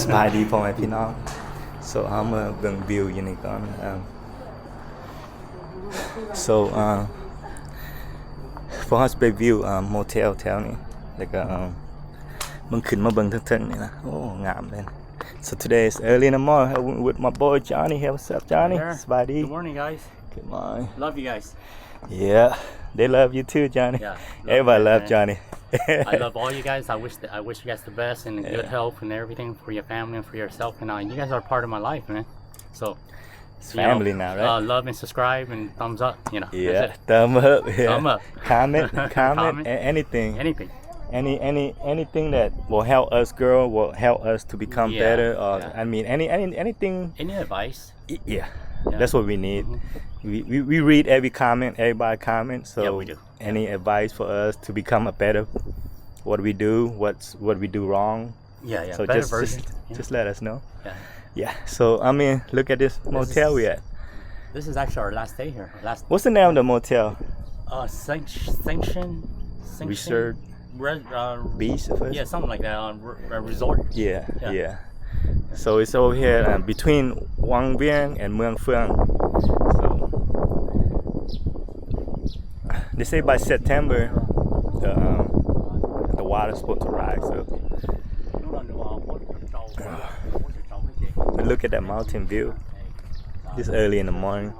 ສະບາຍດີພໍ່ແມ່ພີ່ນ້ອງ. So ເຮົາມາເບິ່ງວິວຢູ່ນີ້ກ່ອນ. Um, so uh, ພວກເຮົາຊິໄປວິວ uh, ໂມເທວແຖວນີ້ ແລ້ວກໍ um, ເບິ່ງ ຂຶ້ນມາເບິ່ງເທິງໆນີ້ນະ. ໂອ້ ງາມເລີຍ. So today is early in the morning with my boy Johnny here. What's up, Johnny? ສະບາຍດີ. Good morning, guys. Good morning. Love you guys. Yeah, they love you too, Johnny. Yeah, love you, man. Everybody love Johnny. I love all you guys. I wish th- I wish you guys the best and good health and everything for your family and for yourself. And uh, you guys are part of my life, man. So it's family now, right? Uh, love and subscribe and thumbs up. You know, yeah, that's it. Thumb up. Yeah. Thumb up. Comment, comment, comment. A- anything. Anything. Any any anything that will help us grow, will help us to become better. Or yeah. I mean, any any anything. Any advice? Yeah, that's what we need. Mm-hmm. We, we we read every comment, everybody comment. So yeah, we do. Any advice for us to become a better, what we do, what's what we do wrong? Yeah, yeah. So better just, version. Just, yeah. Just let us know. Yeah. Yeah. So I mean, look at this motel we at. This is actually our last day here. Last. What's the name of the motel? Uh, Sanct- Sanction. Sanction. Resort. Re- uh, Beach. Yeah, something like that. Uh, re- uh, resort. Yeah, yeah. Yeah. So it's over here, uh, between Wang Vieng and Muang Fuang. So they say by September, the um, the water's supposed to rise up. But look at that mountain view. This early in the morning.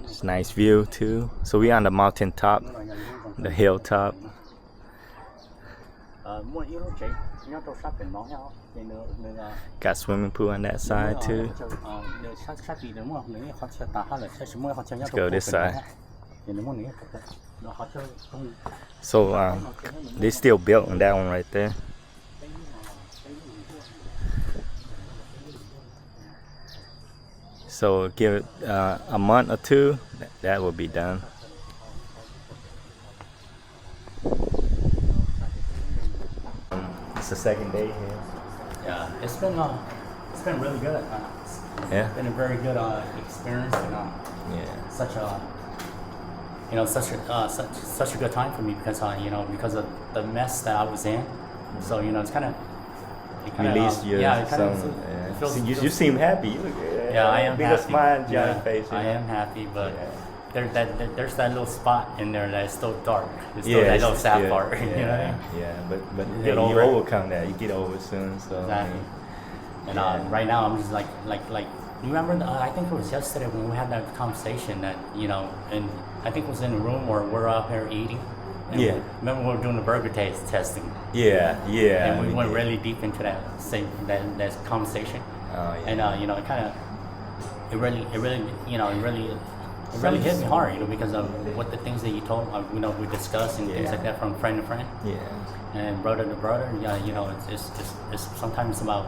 It's nice view too. So we on the mountain top, the hilltop. Got swimming pool on that side too. Let's go this side. So um, they still building that one right there. So give it uh, a month or two, th- that will be done. Um, it's the second day here. Yeah, it's been uh, it's been really good. Uh, it's Yeah. been a very good uh, experience and uh, Yeah. such a you know such a uh, such such a good time for me because uh, you know because of the mess that I was in. So you know it's kind of Release your some, yeah, it kinda feels, yeah. It feels, so you, you seem happy. You look, yeah, I am happy. Big smile on your face. Yeah, I am happy, but yeah. There's that, that there's that little spot in there that's still dark. It's still yeah, that little sad part. Yeah, you know what I mean? Yeah, but but you overcome that. You get over it soon. So exactly. I mean, and uh, yeah. Right now I'm just like like like You remember? The, I think it was yesterday when we had that conversation that you know, and I think it was in the room where we're out here eating. And yeah. We, remember we were doing the burger taste testing. Yeah, yeah. And we went really deep into that same that that conversation. Oh yeah. And uh, you know, it kind of it really it really you know it really it really hit me hard, you know, because of what the things that you told, uh, you know, we discussed and yeah. Things like that from friend to friend. Yeah. And brother to brother, yeah, you know, it's it's it's, it's sometimes it's about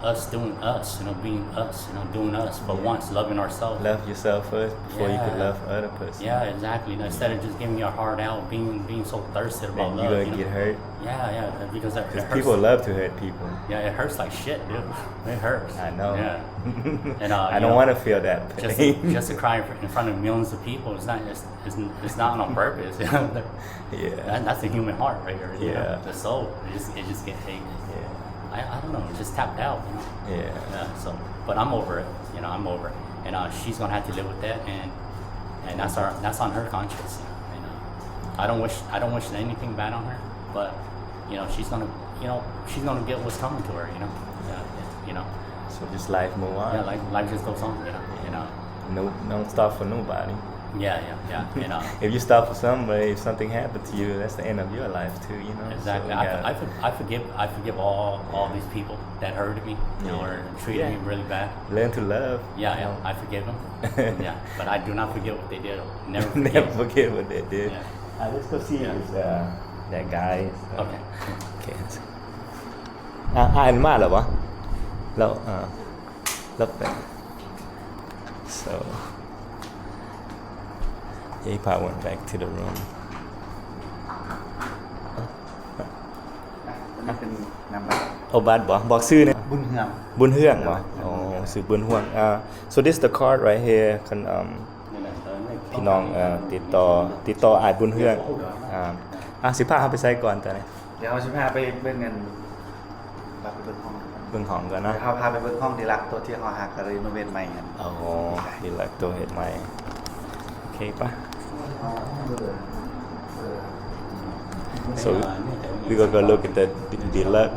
us doing us, you know, being us, you know, doing us for yeah. Once, loving ourselves. Love yourself first before yeah. You can love other person. Yeah, exactly. You know, instead of just giving your heart out, being being so thirsty about love, you gonna you know? Get hurt. Yeah, yeah, because that, it hurts. People love to hurt people. Yeah, it hurts like shit, dude. It hurts. I know. Yeah. And uh, I don't want to feel that pain. Just to, just to cry in front of millions of people, it's not it's it's, it's not on purpose. Yeah. That, that's the human heart right here. Yeah. You know? The soul. It just it just gets hate. Yeah. I, I don't know. It's just tapped out. You know? Yeah. Yeah. So, but I'm over it. You know, I'm over it. And uh, she's gonna have to live with that, and and that's our that's on her conscience. You know? And uh, I don't wish I don't wish anything bad on her, but you know she's gonna you know she's gonna get what's coming to her. You know. Yeah. You know. So just life move on. Yeah, life life just goes on. You know. You know. No, don't stop for nobody. Yeah, yeah, yeah. You know. If you stop for somebody, if something happened to you, that's the end of your life too. You know. Exactly. So, I, yeah. I, I forgive, I forgive all, yeah. All these people that hurted me, you know, yeah. Or treated yeah. Me really bad. Learn to love. Yeah, yeah. You know? I forgive them. Yeah, but I do not forget what they did. Never forget. Never forget what they did. Yeah. Uh, let's go see yeah. If uh, that guy. Uh, okay. Okay. ອ່າ ອ່ານມາແລ້ວຫວາ? ແລ້ວ ອ່າ ແລ້ວແປ so he probably went back to the room. ອັນນີ້ເປັນນ້ຳບັດ. ໂອ ບັດບໍ? ບອກຊື່ແດ່. ບຸນເຮືອງ. ບຸນເຮືອງບໍ? ອໍ ຊື່ບຸນເຮືອງ. ອ່າ so this the card right here. ຄັນ ອາ ພີ່ນ້ອງ ເອີ ຕິດຕໍ່ ຕິດຕໍ່ອ້າຍບຸນເຮືອງ. ອ່າ ອ່າ ຊິພາເຮົາໄປໃສກ່ອນຕອນນີ້? ດຽວເຮົາຊິພາໄປເບິ່ງ ອັນ ພາໄປເບິ່ງຫ້ອງ ເບິ່ງຫ້ອງກ່ອນເນາະ. ດຽວເຮົາພາໄປເບິ່ງຫ້ອງດີລັກ ໂຕທີ່ເຮົາຫາກະຣີໂນເວດໃໝ່ຫັ້ນ. ໂອ້ ດີລັກໂຕເຮັດໃໝ່. ໂອເຄປະ. So we gonna go look at the deluxe.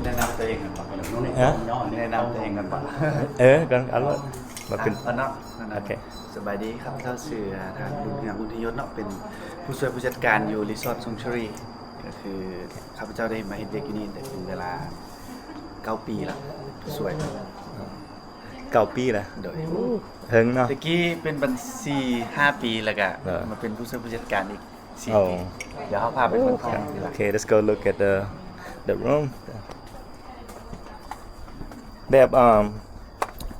ແນະນຳຕົວເອງກັນບໍ່? ຮະ? ແນະນຳຕົວເອງກັນບໍ່? ເອີ ກັນເອົາໂລດ ມາເປັນ ອ່ະ ເນາະ ໂອເຄ. ສະບາຍດີ ຂ້າພະເຈົ້າຊື່ ທ່ານ ບຸນເຮືອງ ອຸນທະຍົດເນາະ ເປັນຜູ້ຊ່ວຍຜູ້ຈັດການຢູ່ Resort Sanctuary. ກໍຄືຂ້າພະເຈົ້າໄດ້ມາເຮັດວຽກຢູ່ນີ້ໄດ້ເປັນເວລາເກົ້າປີແລ້ວ ຜູ້ຊ່ວຍ. ເກົ້າປີແລ້ວ. ໂດຍ. ເຖິງເນາະ. ແຕ່ກີ້ເປັນບັນຊີຫ້າປີ ແລ້ວກະ ເອີ ມາເປັນຜູ້ຊ່ວຍຜູ້ຈັດການອີກສີ່ປີ. ໂອ້ ດຽວເຮົາພາໄປເບິ່ງຫ້ອງ. ໂອເຄ let's go look at the the room. ແບບ ເອີ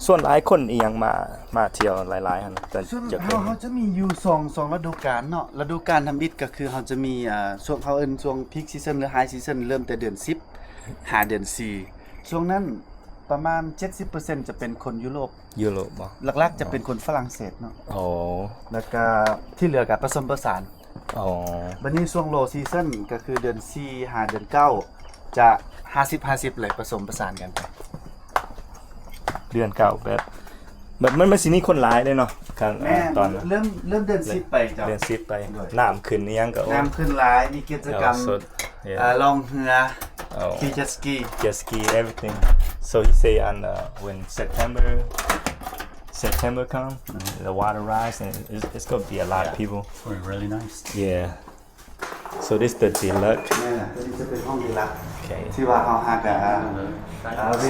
ສ່ວນຫຼາຍຄົນອີ່ຫຍັງມາ ມາທ່ຽວຫຼາຍໆຫັ້ນ? ສ່ວນ ເຮົາ ເຮົາຈະມີຢູ່ສອງ ສອງລະດູການເນາະ. ລະດູການທຳອິດກໍຄືເຮົາຈະມີ ເອີ ຊ່ວງ ເຮົາເອີ້ນຊ່ວງ peak season ຫຼື high season ເລີ່ມແຕ່ເດືອນສິບ ຫາເດືອນສີ່. ຊ່ວງນັ້ນປະມານເຈັດສິບເປີເຊັນຈະເປັນຄົນຢູໂຣບ. ຢູໂຣບບໍ? ຫຼັກໆຈະເປັນຄົນຝຣັ່ງເສດເນາະ. ໂອ້ ແລ້ວກະທີ່ເຫຼືອກະປະສົມປະສານ. ອໍ ບັດນີ້ຊ່ວງ low season ກໍຄືເດືອນສີ່ຫາເດືອນເກົ້າ ຈະຫ້າສິບຫ້າສິບເລີຍ ປະສົມປະສານກັນໄປ. ເດືອນເກົ້າແບບ ແບບມັນ ມັນຊິມີຄົນຫຼາຍເດ້ເນາະ. ຄັນ ແມ່ນ ຕອນເລີ່ມ ເລີ່ມເດືອນສິບໄປເຈົ້າ. ເດືອນສິບໄປ. ໂດຍ. ນ້ຳຂຶ້ນອີ່ຫຍັງກໍ ໂອ້ ນ້ຳຂຶ້ນຫຼາຍ ມີກິດຈະກຳ ເອີ ລ່ອງເຮືອ ເອີ ຂີ່ jet ski. Jet ski, everything. So he say on, uh, when September, September come, the water rise and it's, it's gonna be a lot of people. Really nice. Yeah. So this the deluxe. ແມ່ນລະ ຕົວນີ້ຈະເປັນຫ້ອງດີລັກ ໂອເຄ ທີ່ວ່າເຮົາຫາກະ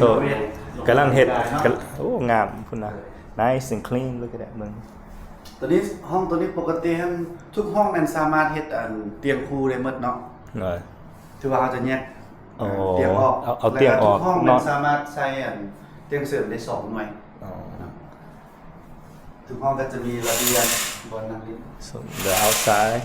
so ກຳລັງເຮັດ ໂອ້ ງາມພຸ້ນນະ. Nice and clean. Look at that. ເບິ່ງ ຕົວນີ້ ຫ້ອງຕົວນີ້ປົກກະຕິຫັ້ນ ທຸກຫ້ອງແມ່ນສາມາດເຮັດ ອັນ ຕຽງຄູ່ໄດ້ໝົດເນາະ. ໂດຍ. ຖືວ່າເຮົາຈະແຍກ ໂອ້ ຕຽງອອກ ເອົາ ເອົາຕຽງອອກ ແລ້ວກໍທຸກຫ້ອງແມ່ນສາມາດໃສ່ ອັນ ຕຽງເສີມໄດ້ສອງໜ່ວຍ. ອໍ ເນາະ. ທຸກຫ້ອງກໍຈະມີລະບຽງ ບ່ອນນັ່ງຫຼິ້ນ. So the outside.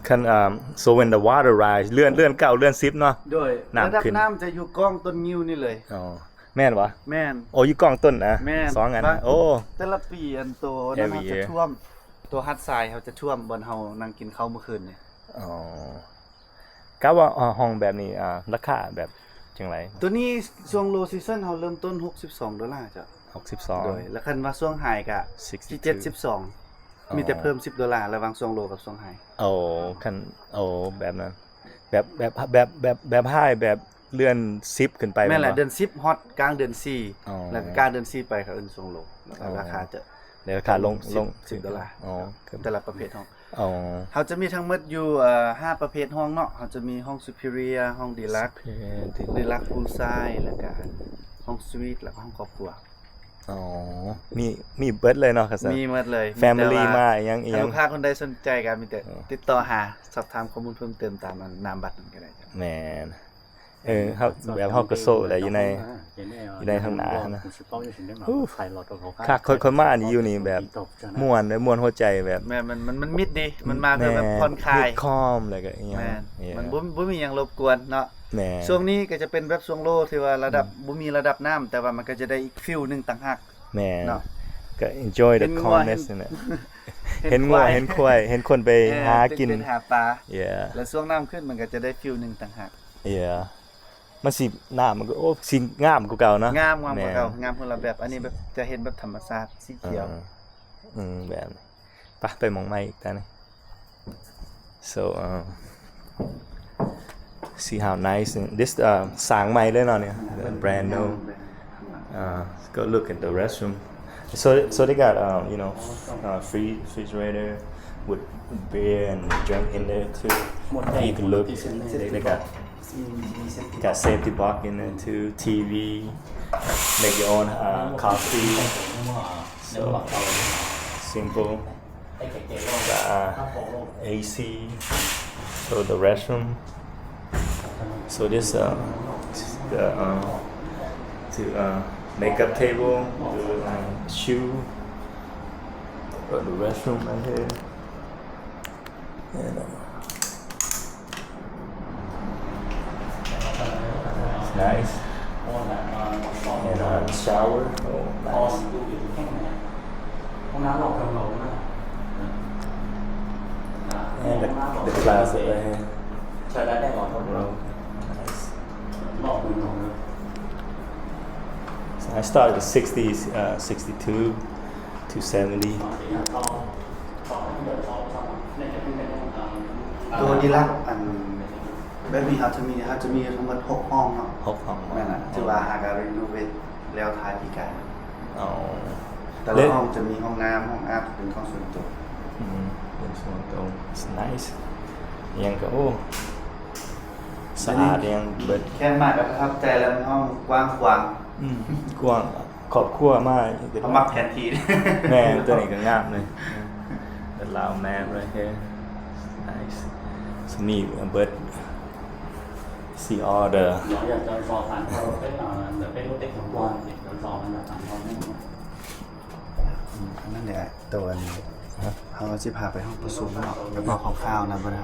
ຄັນ ອ່າ so when the water rise ເດືອນ ເດືອນເກົ້າ ເດືອນສິບເນາະ. ໂດຍ. ນ້ຳຂຶ້ນ ລະດັບນ້ຳຈະຢູ່ກ້ອງຕົ້ນງິ້ວນີ້ເລີຍ. ອໍ ແມ່ນບໍ່? ແມ່ນ. ໂອ້ ຢູ່ກ້ອງຕົ້ນນະ. ແມ່ນ. ສອງອັນນະ. ໂອ້ ແຕ່ລະປີ ອັນໂຕນັ້ນ ເຮົາຈະຖ້ວມ ໂຕຫາດຊາຍເຮົາຈະຖ້ວມ ບ່ອນເຮົານັ່ງກິນເຂົ້າມື້ຄືນນີ້. ອໍ ກະວ່າ ອ່າ ຫ້ອງແບບນີ້ ອ່າ ລາຄາແບບຈັ່ງໃດ? ໂຕນີ້ຊ່ວງ low season ເຮົາເລີ່ມຕົ້ນຫົກສິບສອງໂດລາເຈົ້າ. ຫົກສິບສອງ. ໂດຍ. ແລ້ວຄັນວ່າຊ່ວງ high ກະເຈັດສິບສອງ. ອໍ ມີແຕ່ເພີ່ມສິບໂດລາ ລະຫວ່າງຊ່ວງ low ກັບຊ່ວງ high. ໂອ້ ຄັນ ໂອ້ ແບບນັ້ນ ແບບ ແບບ ແບບ ແບບ high ແບບ ເດືອນສິບຂຶ້ນໄປ. ແມ່ນແຫຼະ. ແມ່ນບໍ່? ເດືອນສິບຮອດກາງເດືອນສີ່. ອໍ ແລ້ວກາງເດືອນສີ່ໄປເຂົາເອີ້ນຊ່ວງ low ແລ້ວກໍ ອໍ ລາຄາຈະ ແລ້ວລາຄາລົງ ລົງສິບໂດລາ. ອໍ ແຕ່ລະປະເພດຫ້ອງ. ອໍ ເຮົາຈະມີທັງໝົດຢູ່ ເອີ ຫ້າປະເພດຫ້ອງເນາະ. ເຮົາຈະມີຫ້ອງ superior ຫ້ອງ deluxe, deluxe poolside ແລ້ວກະຫ້ອງ suite ແລ້ວກະຫ້ອງຄອບຄົວ. ອໍ ມີ ມີເບິດເລີຍເນາະ. ມີໝົດເລີຍ. Family ມາອີ່ຫຍັງອີ່ຫຍັງ ລູກຄ້າຄົນໃດສົນໃຈກໍມີແຕ່ຕິດຕໍ່ຫາ ສອບຖາມຂໍ້ມູນເພີ່ມເຕີມຕາມນາມບັດນັ້ນກໍໄດ້. ແມ່ນ. ເອີ ເຮົາ ແບບເຮົາກໍໂຊໄດ້ຢູ່ໃນ ຢູ່ໃນທາງໜ້າຫັ້ນນະ. ຄັກ. ຂ້ອຍ ຂ້ອຍມານີ້ຢູ່ນີ້ແບບມ່ວນເດ້ ມ່ວນຫົວໃຈແບບ. ແມ່ນ ມັນ ມັນ ມັນມິດດີ ມັນມາເພື່ອແບບຜ່ອນຄາຍ ຄອມ ແລ້ວກໍອີ່ຫຍັງ. ແມ່ນ. ມັນບໍ່ ບໍ່ມີຫຍັງລົບກວນເນາະ. ແມ່ນ. ຊ່ວງນີ້ກໍຈະເປັນແບບຊ່ວງ low ທີ່ວ່າລະດັບ ບໍ່ມີລະດັບນ້ຳ ແຕ່ວ່າມັນກໍຈະໄດ້ອີກ feel ໜຶ່ງຕ່າງຫາກ. ແມ່ນ. ເນາະ. ກໍ enjoy the calmness ນັ້ນແຫຼະ. ເຫັນງົວ ເຫັນຄວາຍ ເຫັນຄົນໄປຫາກິນ ເອີ ເປັນຫາປາ. Yeah. ແລ້ວຊ່ວງນ້ຳຂຶ້ນມັນກໍຈະໄດ້ feel ໜຶ່ງຕ່າງຫາກ. Yeah. ມັນຊິ ນ້ຳມັນກໍ ໂອ້ ຊິງາມກວ່າເກົ່າເນາະ. ງາມ ງາມກວ່າເກົ່າ. ແມ່ນ. ງາມຄົນລະແບບ. ອັນນີ້ແບບຈະເຫັນແບບທຳມະຊາດ ສີຂຽວ. ເອີ ອືມ ແບບ ໄປ ໄປໝ່ອງໃໝ່ອີກຕານີ້. So, um, see how nice and this, uh, ສ້າງໃໝ່ເລີຍເນາະນີ້. Brand new. Uh, go look at the restroom. So, so they got, um, you know, uh, free refrigerator with beer and drink in there too. You can look. They, they got, got safety box in there too. T V. Make your own, uh, coffee. So simple. The, uh, A C. So the restroom. So this, uh, the, uh, to, uh, makeup table, the, um, shoe. Got the restroom right here. And, uh, it's nice. And, uh, the shower. Oh, nice. And the, the closet right here. Nice. So I started with sixty, uh, sixty-two, two seventy. ໂຕດີລັກ ອັນ ແບບນີ້ເຮົາຈະມີ ເຮົາຈະມີທັງໝົດຫົກຫ້ອງເນາະ ຫົກຫ້ອງ. ແມ່ນລະ ຖືວ່າຫາກະຣີໂນເວດແລ້ວທ້າຍປີກາຍ. ອໍ ແຕ່ລະຫ້ອງຈະມີຫ້ອງນ້ຳ ຫ້ອງອາບ ເປັນຂອງສ່ວນໂຕ. ອືມ ເປັນສ່ວນໂຕ. It's nice. ອີ່ຫຍັງກະ ໂອ້ ສະອາດອີ່ຫຍັງເບິດ. ແຄ່ມາກະປະທັບໃຈແລ້ວ ຫ້ອງກວ້າງຂວາງ. ອືມ ກວ້າງ. ຄອບຄົວມາ ເຮົາມັກແຜນທີ່. ແມ່ນ ໂຕນີ້ກະງາມເລີຍ. The loud man right here. Nice. ສະມີເບິດ. See all the ອັນນັ້ນແຫຼະ ໂຕອັນ ເຮົາຊິພາໄປຫ້ອງປະຊຸມເນາະ ແລ້ວບອກຄ່າວໆນະ ບໍ່ໄດ້.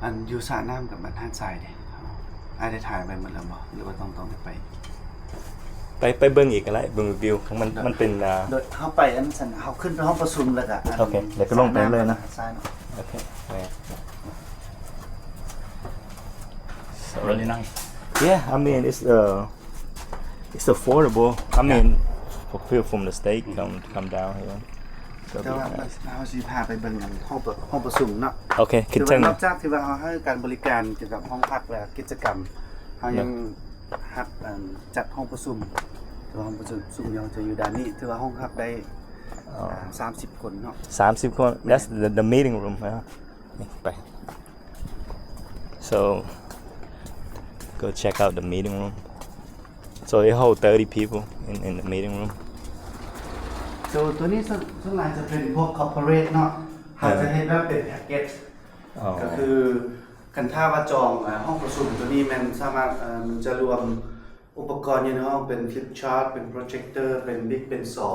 ອັນຢູ່ສະນ້ຳກັບອັນຫາດຊາຍເດ ອ້າຍໄດ້ຖ່າຍໄວ້ໝົດແລ້ວບໍ່ ຫຼືວ່າຕ້ອງ ຕ້ອງໄປ ໄປ ໄປເບິ່ງອີກກະໄດ້ ເບິ່ງວິວ ມັນ ມັນເປັນ ອ່າ ໂດຍເຮົາໄປອັນຊັ້ນ ເຮົາຂຶ້ນໄປຫ້ອງປະຊຸມແລ້ວກະ ໂອເຄ ແລ້ວກະລົງໄປເລີຍນະ. ໂອເຄ Really nice. Yeah, I mean, it's, uh, it's affordable. I mean, for people from the state come, to come down here. ແຕ່ວ່າເຮົາຊິພາໄປເບິ່ງອັນຫ້ອງປະ ຫ້ອງປະຊຸມເນາະ. ໂອເຄ ຂຶ້ນເທິງ. ນອກຈາກທີ່ວ່າເຮົາໃຫ້ການບໍລິການກ່ຽວກັບຫ້ອງພັກ ແລະ ກິດຈະກຳ ເຮົາຍັງຮັບ ອັນ ຈັດຫ້ອງປະຊຸມ. ແຕ່ວ່າຫ້ອງປະຊຸມເຮົາຈະຢູ່ດ້ານນີ້ ຖືວ່າຮອງຮັບໄດ້ ອ່າ ສາມສິບຄົນເນາະ. ສາມສິບຄົນ. That's the, the meeting room. ໄປ. So, go check out the meeting room. So it hold thirty people in, in the meeting room. So ໂຕນີ້ສ່ວນ ສ່ວນຫຼາຍຈະເປັນພວກ corporate ເນາະ ເຮົາຈະເຮັດແບບເປັນ package ກະຄື ຄັນຖ້າວ່າຈອງ ເອີ ຫ້ອງປະຊຸມໂຕນີ້ແມ່ນສາມາດ ເອີ ມັນຈະລວມອຸປະກອນຢູ່ໃນຫ້ອງເປັນ flip chart ເປັນ projector ເປັນບິກ ເປັນສໍ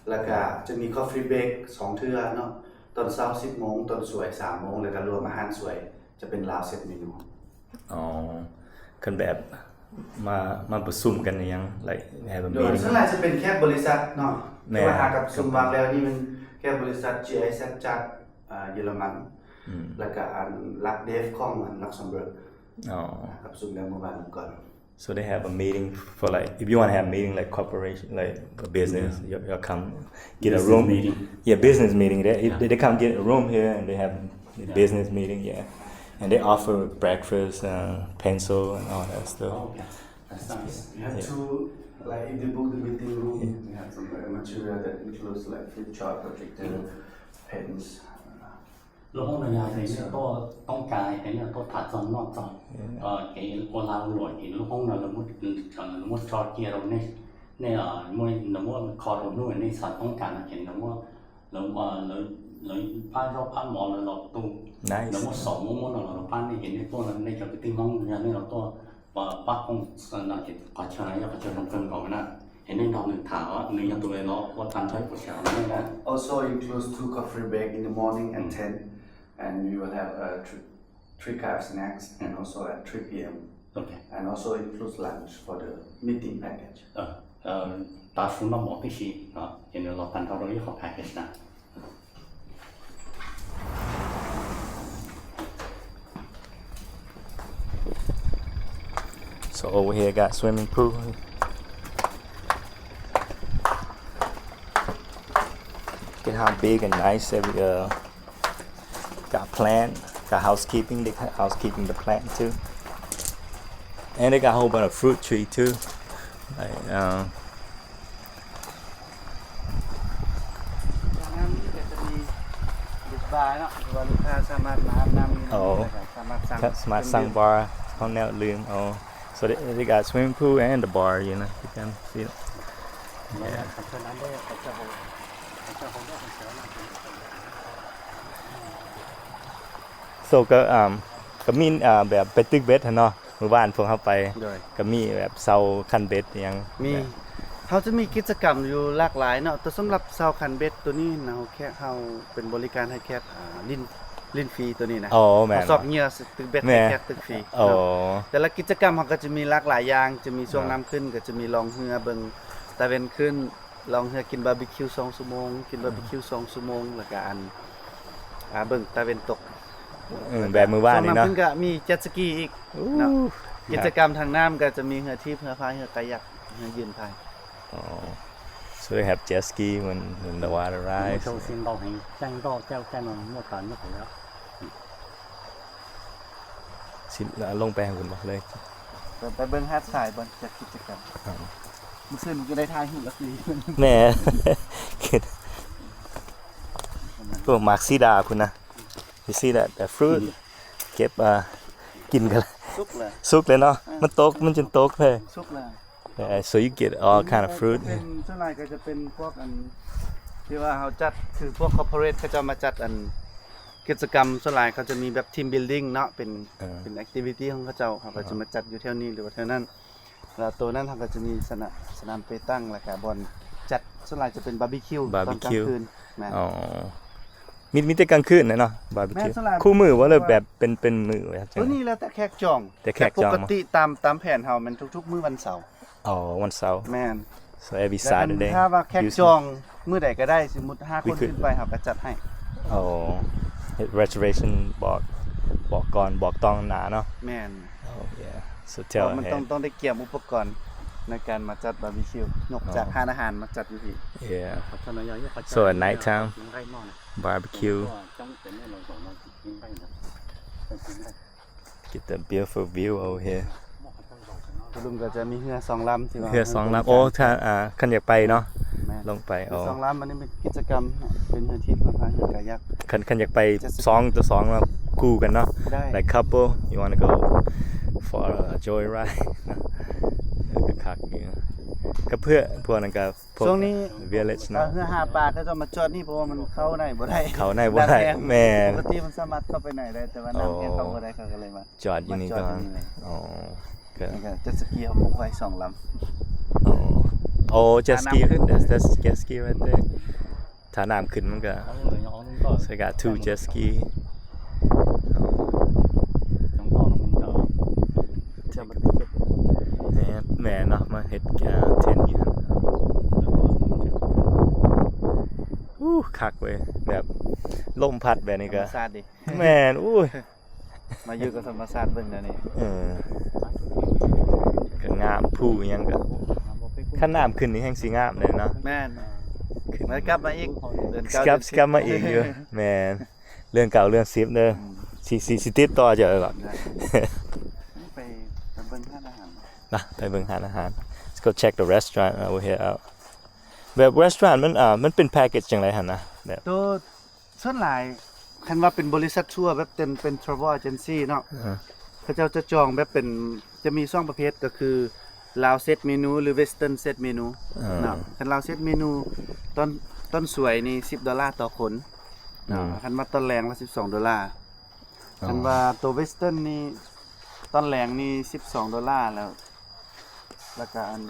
ແລ້ວກະຈະມີ coffee break ສອງເທື່ອເນາະ ຕອນເຊົ້າ ສິບໂມງ ຕອນສວຍ ສາມໂມງ ແລ້ວກະລວມອາຫານສວຍ ຈະເປັນລາວເຊັດເມນູ. ອໍ ຄັນແບບມາ ມາປະຊຸມກັນອີ່ຫຍັງ like have a meeting ໂດຍສ່ວນຫຼາຍຈະເປັນແຂກບໍລິສັດເນາະ ແມ່ນ ທີ່ວ່າຫາກັບປະຊຸມວາງແລ້ວ ນີ້ແມ່ນແຂກບໍລິສັດ GIZ ຈາກ ອ່າ ເຢຍລະມັນ ແລ້ວກະອັນ Lux Dev ຂອງອັນ Luxembourg ອໍ ຫາກັບປະຊຸມແລ້ວມື້ວານນີ້ກ່ອນ. So they have a meeting for, like, if you wanna have a meeting, like, corporation, like, a business, you, you come get a room. Yeah, business meeting. They, they, they come get a room here and they have a business meeting, yeah. And they offer breakfast, uh, pencil and all that stuff. Oh, okay. That's nice. You have two, like, if they book the meeting room, you have some, like, material that includes, like, flip chart, projector, pens. ໂລກຫ້ອງນະຍາຍເປັນເນື້ອໂຕຕ້ອງກາຍ ເປັນເນື້ອໂຕຖາດຈອນນອກຈອນ ເອີ ເກໂອລາວຫຼວຍ ເຫັນໂລກຫ້ອງນະລະມຸດ ລະມຸດຊອດເກໂຣເນສ ເນ ເອີ ມວຍນະມົວຄອໂຣນູເນສ ຕ້ອງການເຫັນນະມົວ ລະ ເອີ ລະ ລະພາໂລພາໝໍລະລອກຕູ ນະມົວສອງໂມງນະລະປານນີ້ ເຫັນໃນໂຕນັ້ນ ໃນຈະໄປຕິມຫ້ອງນະຍາຍ ໃນລະໂຕ Ba, ba kong sa na ki ka cha ya ka cha nong kong kong na. He ne dong ni tha wa ni ya tu le lo wa tan chai ko cha na. Also includes two coffee break in the morning at ten, and you will have, uh, three, three kind of snacks, and also at three p.m. Okay. And also includes lunch for the meeting package. Uh, uh, ta fu no mo ti shi, uh, he ne lo tan ka ro yi ko package na. So over here got swimming pool. Look at how big and nice every, uh, got plant, got housekeeping, they got housekeeping the plant too. And they got a whole bunch of fruit tree too. Like, um, ນ້ຳນີ້ກະຈະມີເປັນບາເນາະ ຫຼືວ່າລູກຄ້າສາມາດມາອາບນ້ຳຢູ່ ໂອ້ ແລ້ວກະສາມາດສັ່ງ ສາມາດສັ່ງບາ ເຮົາແນວລືມ ໂອ້ so they, they got swimming pool and the bar, you know, you can see it. Yeah. So ກະ ອ່າ ກະມີ ອ່າ ແບບໄປຕຶກເບັດຫັ້ນເນາະ ມື້ວານພວກເຮົາໄປ ໂດຍ ກະມີແບບເຊົ່າຄັນເບັດອີ່ຫຍັງ ມີ ແບບ ເຮົາຈະມີກິດຈະກຳຢູ່ຫຼາກຫຼາຍເນາະ ແຕ່ສຳລັບຊາວຄັນເບັດໂຕນີ້ນະ ເຮົາແຄ່ ເຮົາເປັນບໍລິການໃຫ້ແຂກ ອ່າ ຫຼິ້ນ ຫຼິ້ນຟຣີໂຕນີ້ນະ. ອໍ ແມ່ນ ເຮົາຊອກເຫຍື່ອໃຫ້ແຂກຕຶກຟຣີເນາະ. ອໍ ແຕ່ລະກິດຈະກຳເຮົາກໍຈະມີຫຼາກຫຼາຍຢ່າງ ຈະມີຊ່ວງ ເນາະ ນ້ຳຂຶ້ນ ກໍຈະມີລ່ອງເຮືອເບິ່ງຕາເວັນຂຶ້ນ ລ່ອງເຮືອກິນບາບີຄິວສອງຊົ່ວໂມງ ກິນບາບີຄິວສອງຊົ່ວໂມງ ແລ້ວກໍອັນ ອ່າ ເບິ່ງຕາເວັນຕົກ. ເອີ ແບບມື້ວານນີ້ເນາະ ເຊິ່ງກໍມີເຈັດສະກີອີກເນາະ. ກິດຈະກຳທາງນ້ຳກໍຈະມີເຮືອຖີບ ເຮືອພາຍ ເຮືອກາຍັກ ເຮືອຢືນພາຍ. Oh, so they have jet ski when, when the water rise. ຊິລົງໄປທາງພຸ້ນບໍ່ເລີຍ? ໄປເບິ່ງຫາດຊາຍບ່ອນຈັດກິດຈະກຳ. ມື້ຄືນມັນກໍໄດ້ຖ່າຍຮູບແລ້ວຄື ແມ່ ໂອ້ ໝາກຊີດາພຸ້ນນະ. You see that, that fruit? ເກັບ ອ່າ ກິນກັນ ສຸກແລ້ວ ສຸກແລ້ວເນາະ. ມັນຕົກ ມັນຈົນຕົກເລີຍ ສຸກແລ້ວ. So you get all kind of fruit. ເປັນ ສ່ວນຫຼາຍກໍຈະເປັນພວກອັນ ທີ່ວ່າເຮົາຈັດ ຄືພວກ corporate ເຂົາເຈົ້າມາຈັດອັນ ກິດຈະກຳ ສ່ວນຫຼາຍເຂົາຈະມີແບບ team building ເນາະ ເປັນ ເປັນ activity ຂອງເຂົາເຈົ້າ ເຂົາກໍຈະມາຈັດຢູ່ແຖວນີ້ ຫຼືວ່າແຖວນັ້ນ. ແລ້ວໂຕນັ້ນເຮົາກໍຈະມີສະໜາມ ສະໜາມເປຕັງ ແລ້ວກໍບ່ອນຈັດ ສ່ວນຫຼາຍຈະເປັນບາບີຄິວ ບາບີຄິວ ຕອນກາງຄືນ. ແມ່ນ ອໍ ມີ ມີແຕ່ກາງຄືນເນາະ ບາບີຄິວ. ແມ່ນ ສ່ວນຫຼາຍ ຄູ່ມື້ບໍ່ ຫຼືແບບເປັນ ເປັນມື້? ໂຕນີ້ແລ້ວແຕ່ແຂກຈອງ ແຕ່ແຂກຈອງ. ແຕ່ປົກກະຕິຕາມ ຕາມແຜນເຮົາແມ່ນທຸກໆມື້ວັນເສົາ. ອໍ ວັນເສົາ. ແມ່ນ So every Saturday. ຖ້າວ່າແຂກຈອງມື້ໃດກໍໄດ້ ສົມມຸດຫ້າຄົນຂຶ້ນໄປ ເຮົາກໍຈັດໃຫ້. ອໍ ເຮັດ reservation ບອກ ບອກກ່ອນ ບອກຕ້ອງໜ້າເນາະ. ແມ່ນ Oh yeah. So ເພາະ tell ມັນຕ້ອງ ahead. ຕ້ອງໄດ້ກຽມອຸປະກອນໃນການມາຈັດບາບີຄິວ ຍົກຈາກ ອໍ ຮ້ານອາຫານມາຈັດຢູ່ພີ້. Yeah. So at night time, barbecue. Get the beautiful view over here. ຕະລຸງກໍຈະມີເຮືອສອງລຳ ທີ່ວ່າເຮືອສອງລຳ. ໂອ້ ຖ້າ ອ່າ ຄັນຢາກໄປເນາະ ແມ່ນ ລົງໄປ. ເຮືອສອງລຳ ອັນນີ້ເປັນກິດຈະກຳ ເປັນເຮືອຖີບ ເຮືອພາຍ ເຮືອກາຍັກ. ຄັນ ຄັນຢາກໄປສອງຕໍ່ສອງເນາະ ຄູ່ກັນເນາະ ໄດ້ like couple, you wanna go for a joyride? ເອີ ກໍຄັກຢູ່ ກັບເພື່ອນ ພວກນັ້ນກໍ ພວກ ຊ່ວງນີ້ village ເນາະ ເຮືອຫາປາເຂົາເຈົ້າມາຈອດນີ້ ເພາະວ່າມັນເຂົ້າໃນບໍ່ໄດ້ ເຂົ້າໃນບໍ່ໄດ້. ແມ່ນ ປົກກະຕິມັນສາມາດເຂົ້າໄປໃນໄດ້ ແຕ່ວ່ານ້ຳແຫ້ງເຂົ້າບໍ່ໄດ້ ເຂົາກໍເລີຍມາ ຈອດຢູ່ນີ້ກ່ອນ. ມາຈອດຢູ່ນີ້ເລີຍ. ອໍ ກໍ ແລ້ວກໍ jet ski ເຮົາປຸກໄວ້ສອງລຳ. ອໍ ໂອ້ jet ski. That's, that's jet ski right there. ຖ້ານ້ຳຂຶ້ນມັນກໍ so got two jet ski. ແມ່ນ ແມ່ນເນາະ ມາເຮັດ ເອີ ເທັນຢູ່ຫັ້ນ. ອູ້ ຄັກເວີຍ ແບບລົມພັດແບບນີ້ກໍ ທຳມະຊາດເດ. ແມ່ນ ອູ້ຍ ມາຢູ່ກັບທຳມະຊາດເບິ່ງແນວນີ້. ເອີ ກໍງາມ ພູອີ່ຫຍັງກໍ ຄັນນ້ຳຂຶ້ນນີ້ແຮ່ງຊິງາມເດ້ເນາະ. ແມ່ນ ໄດ້ກັບມາອີກ ເດືອນເກົ້າ ກັບ ເດືອນສິບ ກັບມາອີກຢູ່. ແມ່ນ ເດືອນເກົ້າ ເດືອນສິບເດີ. ອືມ ຊິ ຊິ ຊິຕິດຕໍ່ເຈົ້າດອກ. ໄດ້ ໄປ ໄປເບິ່ງຮ້ານອາຫານນະ ໄປເບິ່ງຮ້ານອາຫານ. Let's go check the restaurant over here out. ແບບ restaurant ມັນ ອ່າ ມັນເປັນ package ຈັ່ງໃດຫັ້ນນະ ແບບ ໂຕ ສ່ວນຫຼາຍຄັນວ່າເປັນບໍລິສັດທົວ ແບບເປັນ ເປັນ travel agency ເນາະ ເອີ ເຂົາເຈົ້າຈະຈອງແບບເປັນ ຈະມີສອງປະເພດ ກໍຄື Lao set menu ຫຼື Western set menu ເນາະ. ຄັນ Lao set menu ຕອນ ຕອນສວຍນີ້ສິບໂດລາຕໍ່ຄົນເນາະ. ອືມ ຄັນວ່າຕອນແລງລະສິບສອງໂດລາ. ອໍ ຄັນວ່າໂຕ Western ນີ້ ຕອນແລງນີ້ສິບສອງໂດລາ ແລ້ວ ແລ້ວກະອັນ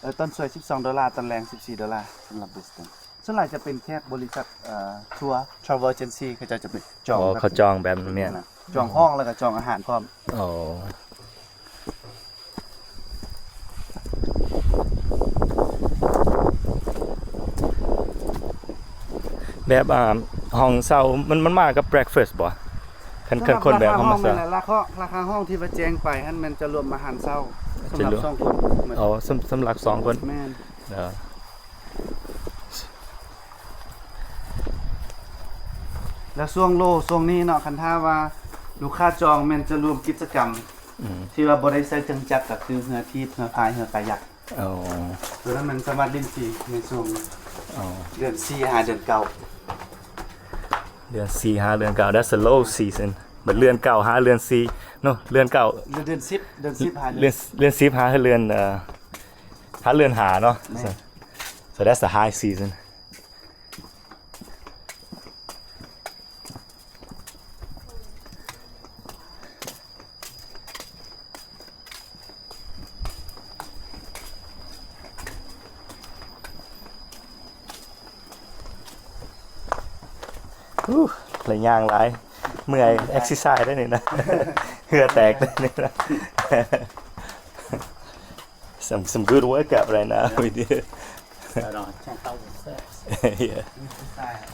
ເອີ ຕອນສວຍສິບສອງໂດລາ ຕອນແລງສິບສີ່ໂດລາ ສຳລັບ Western. ສ່ວນຫຼາຍຈະເປັນແຂກບໍລິສັດ ເອີ ທົວ travel agency ເຂົາເຈົ້າຈະໄປຈອງ. ອໍ ເຂົາຈອງແບບນີ້ ຈອງຫ້ອງ ແລ້ວກໍຈອງອາຫານພ້ອມ. ອໍ ແບບ ອ່າ ຫ້ອງເຊົ່າ ມັນ ມັນມາກັບ breakfast ບໍ່? ຄັນ ຄັນຄົນແບບເຮົາມາເຊົ່າ ລາຄາ ລາຄາຫ້ອງທີ່ວ່າແຈ້ງໄປຫັ້ນແມ່ນຈະລວມອາຫານເຊົ້າ ສຳລັບສອງຄົນ. ອໍ ສຳ ສຳລັບສອງຄົນ. ແມ່ນ ເອີ ແລ້ວຊ່ວງໂລ ຊ່ວງນີ້ເນາະ ຄັນຖ້າວ່າລູກຄ້າຈອງແມ່ນຈະລວມກິດຈະກຳ ອືມ ທີ່ວ່າບໍ່ໄດ້ໃຊ້ເຄື່ອງຈັກ ກໍຄືເຮືອຖີບ ເຮືອພາຍ ເຮືອກາຍັກ. ອໍ ໂຕນັ້ນມັນສາມາດຫຼິ້ນຟຣີໃນຊ່ວງ ອໍ ເດືອນສີ່ຫາເດືອນເກົ້າ. ເດືອນສີ່ຫາເດືອນເກົ້າ that's the low season. ບັດເດືອນເກົ້າຫາເດືອນສີ່ເນາະ ເດືອນເກົ້າ ເດືອນສິບ ເດືອນສິບຫາເດືອນ ເດືອນສິບຫາເດືອນ ເອີ ຫາເດືອນຫ້າເນາະ. ແມ່ນ so that's the high season. ໂ ອູ້ ລະຍ່າງຫຼາຍ ເມື່ອຍ ເອັກເຊີໄຊເດ້ນີ້ນະ ເຫື່ອແຕກເດ້ນີ້ນະ. Some, some good workout right now we did. Right on. Ten thousand steps. Yeah. Exercise.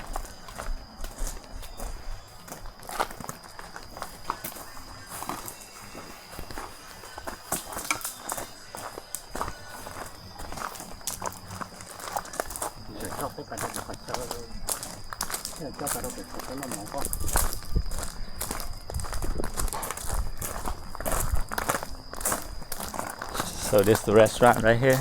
โซ this the restaurant right here.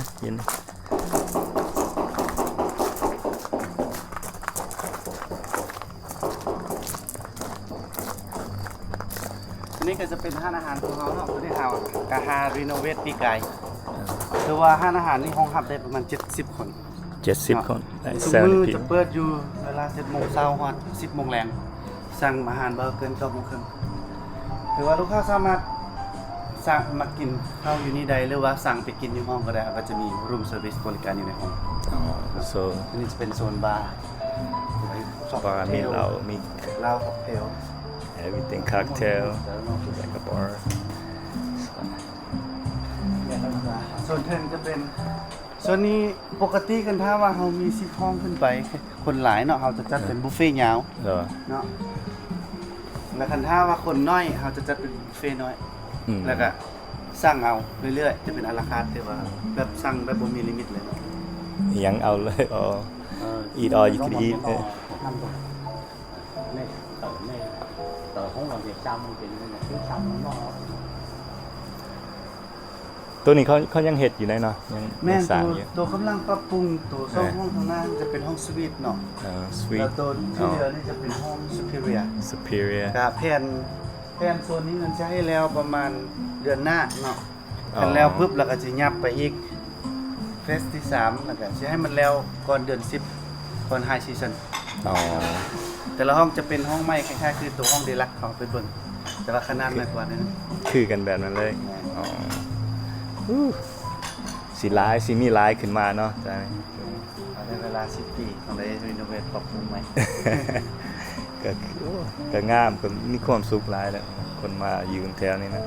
ອັນນີ້ກໍຈະເປັນຮ້ານອາຫານຂອງເຮົາເນາະ, ຕົວນີ້ເຮົາກະຫາຣີໂນເວດປີກາຍ. ຖືວ່າຮ້ານອາຫານນີ້ຮອງຮັບໄດ້ປະມານເຈັດສິບຄົນ. ເຈັດສິບຄົນ ໃນ ເຊີນ ປີ ທຸກມື້ຈະເປີດຢູ່ເວລາເຈັດໂມງເຊົ້າຮອດສິບໂມງແລງ. ສັ່ງອາຫານບໍ່ເກີນເກົ້າໂມງເຄິ່ງ. ຖືວ່າລູກຄ້າສາມາດສັ່ງມາກິນເຂົ້າຢູ່ນີ້ໄດ້ ຫຼືວ່າສັ່ງໄປກິນຢູ່ຫ້ອງກໍໄດ້. ເຮົາກໍຈະມີ room service ບໍລິການຢູ່ໃນຫ້ອງ. ອໍ so ອັນນີ້ຈະເປັນໂຊນບາ ບາ ມີເຫຼົ້າ ມີເຫຼົ້າ cocktail, everything, cocktail, like a bar. ໂຊນເທິງຈະເປັນ ສ່ວນນີ້ປົກກະຕິຄັນຖ້າວ່າເຮົາມີສິບຫ້ອງຂຶ້ນໄປ ຄົນຫຼາຍເນາະ ເຮົາຈະຈັດເປັນ ເອີ ບຸບເຟຍາວ ເອີ ເນາະ. ແລ້ວຄັນຖ້າວ່າຄົນໜ້ອຍ ເຮົາຈະຈັດເປັນບຸບເຟນ້ອຍ ອືມ ແລ້ວກະສັ່ງເອົາເລື້ອຍໆ ຈະເປັນອາລາຄາດ ແຕ່ວ່າແບບສັ່ງແບບບໍ່ມີລິມິດເລີຍເນາະ. ຫຍັງເອົາເລີຍ ອໍ eat all you can eat. ໂຕນີ້ເຂົາ ເຂົາຍັງເຮັດຢູ່ໄດ໋ເນາະ ຍັງ ແມ່ນ ຍັງສ້າງຢູ່. ໂຕ ໂຕກຳລັງປັບປຸງ ໂຕສອງຫ້ອງຂ້າງໜ້າຈະເປັນຫ້ອງສະວີດເນາະ. ເອີ ສະວີດ ແລ້ວໂຕທີ່ເຫຼືອນີ້ຈະເປັນຫ້ອງ superior superior. ກະແຜນ ແຜນໂຊນນີ້ມັນຈະໃຫ້ແລ້ວປະມານເດືອນໜ້າເນາະ. ຄັນແລ້ວປຶບ ແລ້ວກໍຊິຫຍັບໄປອີກ ເຟສທີສາມ ແລ້ວກໍຊິໃຫ້ມັນແລ້ວກ່ອນເດືອນສິບ ກ່ອນ high season. ອໍ ແຕ່ລະຫ້ອງຈະເປັນຫ້ອງໃໝ່ ຄ້າຍໆຄືໂຕຫ້ອງ deluxe ເຮົາໄປເບິ່ງ ແຕ່ວ່າຂະໜາດນ້ອຍກວ່າໜ້ອຍໜຶ່ງ. ຄືກັນແບບນັ້ນເລີຍ. ແມ່ນ. ອໍ ອູ້ ຊິຫຼາຍ ຊິມີຫຼາຍຂຶ້ນມາເນາະ. ໃນເວລາສິບປີຕ້ອງໄດ້ຣີໂນເວດ ປັບປຸງໃໝ່. ກໍຄື ໂອ້ ກໍງາມ ກໍມີຄວາມສຸກຫຼາຍແລ້ວ ຄົນມາຢູ່ແຖວນີ້ນະ.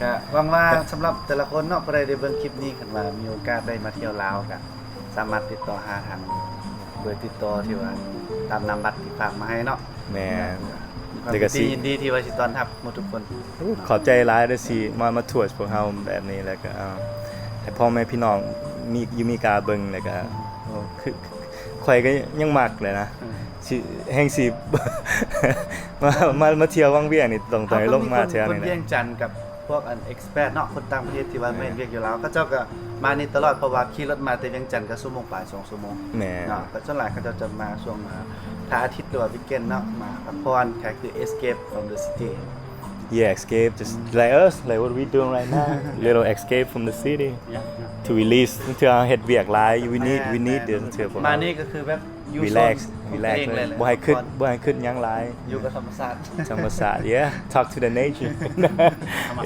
ກໍຫວັງວ່າສຳລັບແຕ່ລະຄົນເນາະ ຜູ້ໃດໄດ້ເບິ່ງຄລິບນີ້ ຄັນວ່າມີໂອກາດໄດ້ມາທ່ຽວລາວ ກໍສາມາດຕິດຕໍ່ຫາທາງເບີຕິດຕໍ່ທີ່ວ່າຕາມນາມບັດທີ່ຝາກມາໃຫ້ເນາະ. ແມ່ນ. ແລ້ວກໍຊິຍິນດີທີ່ວ່າຊິຕ້ອນຮັບໝົດທຸກຄົນ. ໂອ້ ຂອບໃຈຫຼາຍເດີທີ່ມາ ມາທວດພວກເຮົາແບບນີ້ ແລ້ວກໍ ເອີ ໃຫ້ພໍ່ແມ່ພີ່ນ້ອງມີ ຢູ່ເມກາເບິ່ງ ແລ້ວກໍ ໂອ້ ຄື ຂ້ອຍກໍຍັງມັກເລີຍນະ. ເອີ ຊິ ແຮ່ງຊິ ມາ ມາ ມາທ່ຽວວັງວຽງນີ້ ຕ້ອງ ຕ້ອງໄດ້ລົງມາແຖວນີ້ແຫຼະ. ເຮົາຕ້ອງມີຄົນ ຄົນວຽງຈັນກັບພວກອັນ expat ເນາະ ຄົນຕ່າງປະເທດທີ່ວ່າ ເອີ ມາເຮັດວຽກຢູ່ລາວ ເຂົາເຈົ້າກໍມານີ້ຕະຫຼອດ ເພາະວ່າຂີ່ລົດມາແຕ່ວຽງຈັນກໍຊົ່ວໂມງປາຍ ສອງຊົ່ວໂມງ. ແມ່ນ. ເນາະ ກໍສ່ວນຫຼາຍເຂົາເຈົ້າຈະມາຊ່ວງ ອ່າ ຖ້າອາທິດ ຫຼືວ່າ weekend ເນາະ ມາພັກຜ່ອນ ກໍຄື escape from the city. Yeah, escape, just like us, like what we doing right now. Little escape from the city. Yeah, yeah. To release ເທື່ອເຮົາເຮັດວຽກຫຼາຍ we need, we need this ເທື່ອພວກ ມານີ້ກໍຄືແບບ relax, relax ເລີຍ ບໍ່ໃຫ້ຄິດ ບໍ່ໃຫ້ຄິດຫຍັງຫຼາຍ ຢູ່ກັບທຳມະຊາດ ທຳມະຊາດ. Yeah, talk to the nature.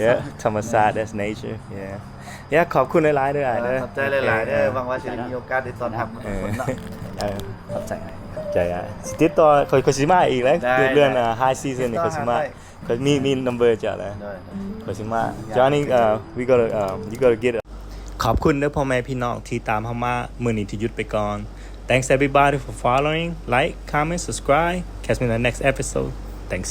Yeah, ທຳມະຊາດ that's nature. Yeah, yeah. ຂອບຄຸນຫຼາຍໆເດີ ອ້າຍເດີ. ຂອບໃຈຫຼາຍໆເດີ. ຫວັງວ່າຊິໄດ້ມີໂອກາດໄດ້ຕ້ອນຮັບທຸກຄົນເນາະ. ເອີ ຂອບໃຈ ຂອບໃຈ. ຊິຕິດຕໍ່ ຂ້ອຍ ຂ້ອຍຊິມາອີກເລີຍ ເດືອນ high season ນີ້ ຂ້ອຍຊິມາ. ຂ້ອຍມີ ມີ number ເຈົ້າແລ້ວ ຂ້ອຍຊິມາ. Johnny, uh, we gotta, uh, you gotta get it. ຂອບຄຸນເດີພໍ່ແມ່ພີ່ນ້ອງທີ່ຕາມເຮົາມາ ມື້ນີ້ທີ່ຢຸດໄປກ່ອນ. Thanks everybody for following. Like, comment, subscribe. Catch me in the next episode. Thanks.